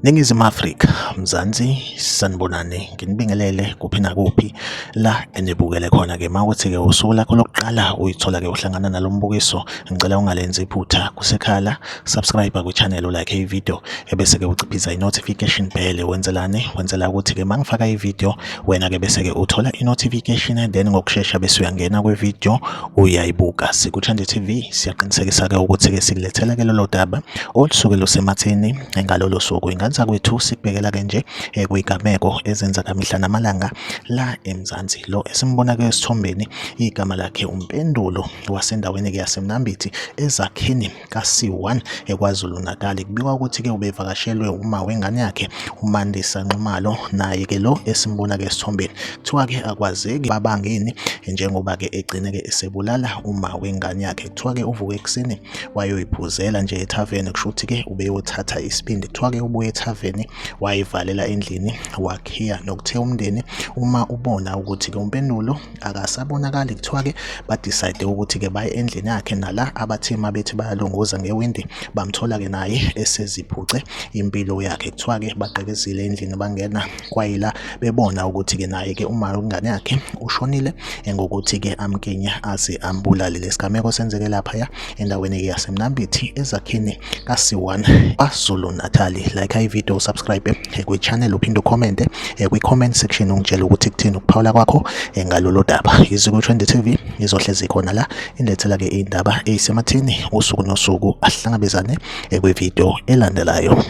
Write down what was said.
Ningizimu Afrika, Mzansi, sanibonani, nginibingelele kuphi nakuphi la enibukele khona-ke. Uma kuthi-ke usuku lakho lokuqala uyithola-ke uhlangana nalo mbukiso, ngicela ungalenzi iphutha kusekhala, subscribe kwi-channel, ulike i-video, ebese-ke uciphiza i-notification bell. Wenzelani? Wenzela ukuthi-ke uma ngifaka i-video, wena-ke bese-ke uthola i-notification, then ngokushesha bese uyangena kwi-video uyayibuka. Sikuthande TV siyaqinisekisa-ke ukuthi-ke sikulethela-ke lolo daba olusuke lusematheni ngalolo suku. Ingane zakwethu sikubhekela-ke nje kwigameko ezenzeka mihla namalanga la eMzansi. Lo esimbona-ke esithombeni igama lakhe uMpendulo wasendaweni-ke yaseMnambithi eZakhini ka-C1 eKwaZulu-Natal. Kubikwa ukuthi-ke ubevakashelwe uma wengane yakhe uMandisa Nxumalo naye-ke lo esimbona-ke esithombeni. Kuthiwa-ke akwazeki babangeni njengoba-ke egcine-ke esebulala uma wengane yakhe. Kuthiwa-ke uvuke ekuseni wayoyiphuzela nje ethaveni kusho ukuthi-ke ubeyothatha isibindi. Kuthiwa-ke ubuye ethaveni wayivalela endlini wakhiya nokuthe umndeni uma ubona ukuthi-ke uMpendulo akasabonakali kuthiwa-ke badecide ukuthi-ke baye endlini yakhe nala abathe uma bethi bayalunguza ngewindi bamthola-ke naye eseziphuce impilo yakhe. Kuthiwa-ke bagqekezile endlini bangena kwayila bebona ukuthi-ke naye-ke uma ingane yakhe ushonile ngokuthi-ke amkinye aze ambulale. Lesigameko senzeke laphaya endaweni-ke yaseMnambithi ezakhini ka-C1 KwaZulu Natal. Like i-video, subscribe kwi-channel uphinde ukhomente kwi-comment section ungitshele ukuthi kuthini ukuphawula kwakho ngalolu daba. Iziko Trend TV izohlezi khona la inilethela-ke iy'ndaba ey'sematheni usuku nosuku. Ahlangabezane kwi-video elandelayo.